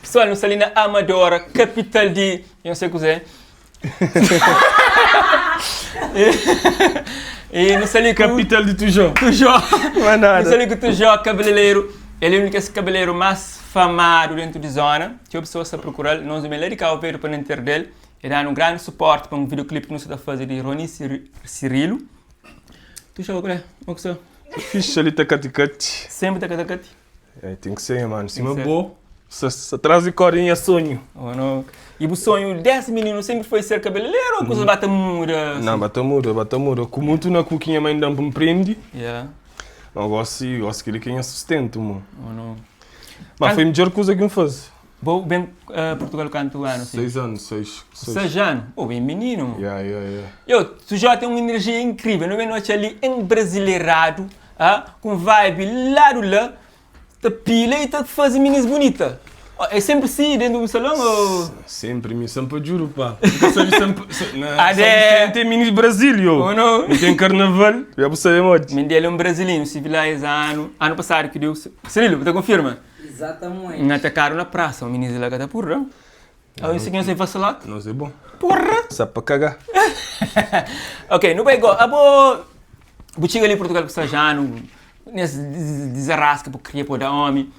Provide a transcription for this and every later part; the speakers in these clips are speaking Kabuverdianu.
Pessoal, nu sta li na Amadora, kapital di eu não sei kuzê. E nu sta li ku Kapital di Tujó. Tujó. Mas nada. Nu sta li ku Tujó, kabeleireru. El é un di kes kabeleiru más famadu dentu di zona. Txeu pesoas ta prokura-l. Nos ben la di Cabo Verde pa nu interde-l. El da-nu un grandi suporti pa un videoclip ki nu sta ta faze di Rony Cirilo. Tujó, kuzê? Mo ku sta? Fixe ali ta kati-kati. Senpri ta kati-kati? É, tem que ser, mano. Sima bo, sa, sa traz de cor nha sonho. Oh, não. E bu sonho desse menino sempre foi ser cabeleireiro ou coisas bata muda? Não, bata muda, bata muda. Com muito na cu que minha mãe dá para me prende. Yeah. Mas eu gosto, eu gosto que ele quem sustento, mano. Oh, não. Mas foi a melhor coisa que me faz. Bo bem uh, Portugal quanto ano? Assim? 6 anos, 6. 6 anos? Oh, bem menino. Yeah. Yo, tu já tem uma energia incrível. Não vem noite ali embrasileirado, ah, com vibe lá do lá, tá pila e tá fazendo meninas bonita. Oh, é sempre assim dentro do salão ou... Sempre, me sempre juro, pá. Porque sabe sempre, na, Adé. sabe, tem minis Brasil, yo. Oh, não. E tem carnaval, já vou saber muito. Mindelo é um brasileiro, civilizado. Ano passado que deu. Cirilo, você confirma? Exatamente. Me atacaram na praça, o menino lá que tá porra. Aí eu sei que não sei vacilar. Não sei bom. Porra! Sabe pra cagar. Ok, no bem, abo. Bu chega ali em Portugal com Sajano, nesse desarrasca para criar para dar homem.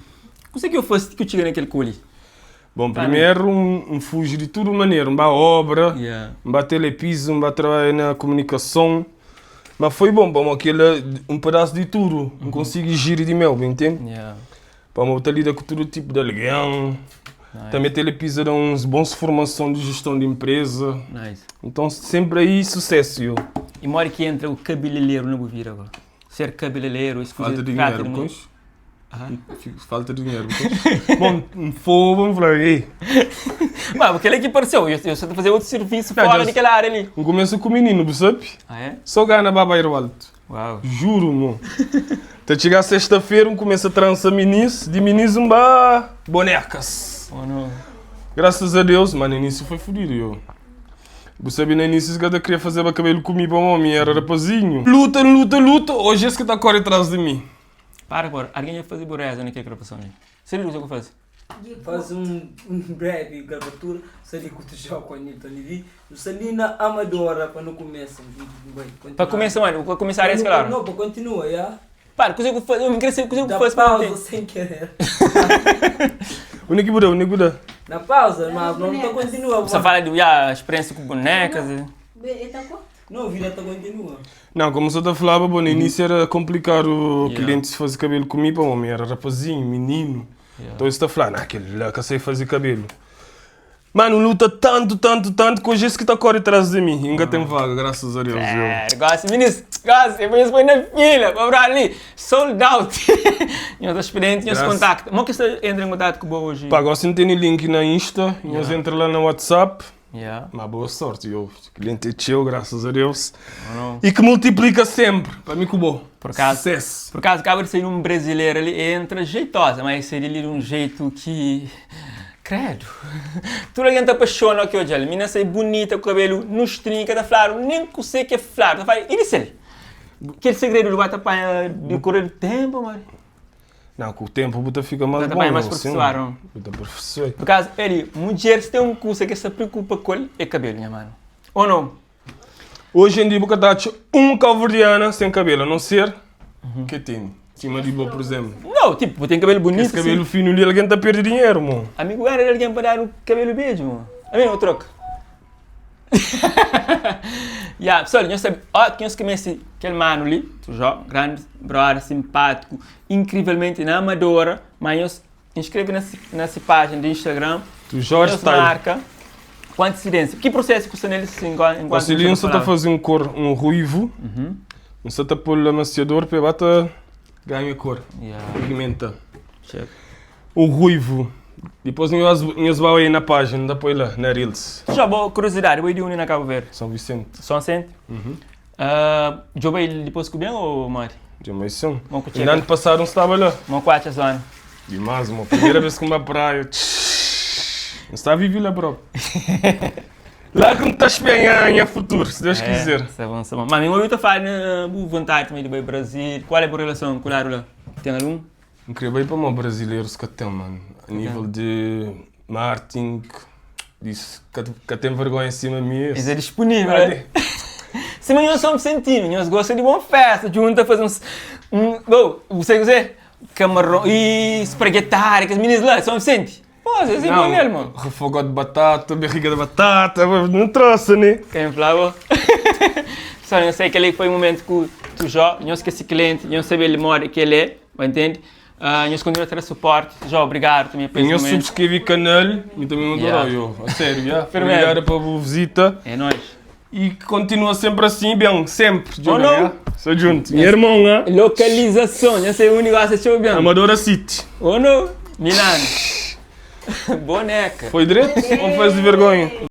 O que é que eu faço que eu chego naquele coli? Bom, primeiro um fujo de tudo maneira, um ba obra, Yeah. um ba telepiso, um ba trabalho na comunicação. Mas foi bom, bom, aquele um pedaço de tudo, não consigo girar de mel, entende? Yeah. Para uma lida com todo tipo de alguém. Também telepiso dá uns bons formação de gestão de empresa. Nice. Então sempre aí sucesso, eu. E mora que entra o cabeleireiro na vida agora. Ser cabeleireiro, isso Falta de trata dinheiro, de pois. Falta de dinheiro, pois. Bom, um fogo, vamos falar, ei. Mas porque ele aqui apareceu, eu só estou a fazer outro serviço Não, fora já- daquela área ali. Um começo com o menino, sabe? Ah, é? Só ganha babairo alto. Uau. Juro, mano. Até chegar sexta-feira, um começa a trança minis, de minis um ba bonecas. Oh, não. Graças a Deus, mano, início foi fodido, eu. Você sabe, no início, esse cara queria fazer o cabelo comigo, homem, era rapazinho. Luta, luta, luta, hoje esse que tá correndo atrás de mim. Para agora, alguém ia fazer bureza naquela gravação ali. Sério, o que eu faço? Faz um breve gravatura, sali com o jogo com a Nilton ali. Sali na Amadora para não começar. Para começar, mano, para começar a escalar. Não, para continua, já. Para, coisa que eu faço, eu me queria saber coisa que Dá eu faço para pausa ter. sem querer. O Nick Buda, o Nick Buda. Na pausa, mas não tá continua. Você fala de yeah, experiência com bonecas. e- Não, a vida tá continua. Não, como você tá falava, bom, no início era complicado o Yeah. cliente se fazer cabelo comigo, homem, era rapazinho, menino. Yeah. Então você tá falando, ah, aquele lá que sei fazer cabelo. Mano, luta tanto, tanto, tanto, que hoje esse que tá correndo atrás de mim. Ainda tem vaga, graças a Deus. eu. É, gosto, meninos, gosto, eu põe na fila, para ali, sold out. E os experientes, e os Graças. contactos. Como é que você entra em contato com o hoje? Pá, agora se não tem link na Insta, e nós entra lá no WhatsApp. Yeah. Mas boa sorte, eu. O cliente é teu, graças a Deus. Ou não? E que multiplica sempre. Para mim, que bom. Por acaso- Sucesso. Por acaso acaba de sair um brasileiro ali, entra jeitosa, mas seria ali de um jeito que. Credo. Tudo alguém te apaixona aqui hoje. A menina sai bonita, com o cabelo nos trinca, tá falando, nem que sei que é flávio. Tá falando, e disse ele? Aquele segredo do bata-panha de correr do tempo, mano. Não, com o tempo o Buta fica mais Buta bom. também é mais não, sim. aperfeiçoado. Buta aperfeiçoa. Por acaso, ele, mulher, se tem um curso que se preocupa com ele, é cabelo, minha mano. Ou não? Hoje em dia, Buta tá um calverdiana sem cabelo, a não ser Uhum. que tem. Cima de boa, por exemplo. Não, tipo, tem cabelo bonito. Esse cabelo assim. fino ali, alguém tá perdendo dinheiro, mano. Amigo, era alguém para dar um cabelo beijo, mano. Amigo, eu troco. yeah, pessoal, nós sabe, ó, quem os conhece aquele mano ali, tu já, grande brother, simpático, incrivelmente na amadora, mas nós inscreve nessa, nessa página de Instagram, Tu Jorge nós Style. marca, com antecedência. Que processo custa nele assim, enquanto enquanto Você ali você um só tá falava? fazendo um cor, um ruivo. Uhum. Um só tá pôr o amaciador para bata ganha cor, Yeah, pigmenta. check. O ruivo. Depois nós nós vai aí na página, dá põe lá, na Reels. Já, boa curiosidade, vou de unir na Cabo Verde. São Vicente. São Vicente? Uhum. Uh, Jobei depois que bem ou Mari? De uma missão. Bom, que E no ano passado não estava lá. Uma quatro zona. Demais, mano. Primeira vez que uma praia. Não está a viver lá, bro. Lá que não está a futuro, se Deus quiser. Tá bom, tá bom. Mas eu estou falando, boa vontade também de ir para o Brasil. Qual é a boa relação com o lá? Tem algum? Não queria bem para o brasileiros que tem, mano. A nível de. Martin disse ka ka ten vergonha sima mi es. Es é disponível. Eh? Sima nhos são Vicentino, nhos gosta di bom festa, junta fazer uns um, bom, você você camarão e espaguetari, aqueles meninos lá, São Vicente. Pô, vocês é bom mesmo. Refogado de batata, barriga de batata, não trouxe, né? Quem falava? Só eu sei que ali foi um momento que tu já, nhos que esse cliente, nhos sabe ele mora que ele é, entende? Uh, nhos continua a ter suporte. Jó, obrigado também por esse Nhos momento. subscreve canal, mi também adorou, Yeah. yo. A sério, yeah. Primeiro. Obrigado pela visita. É nóis. E que continua sempre assim, bem, sempre. Oh, não. yeah? Sou junto. Meu irmão, né? Localização, eu sei o único que assistiu bem. Amadora City. Ou não? Milano. Boneca. Foi direito ou fez de vergonha?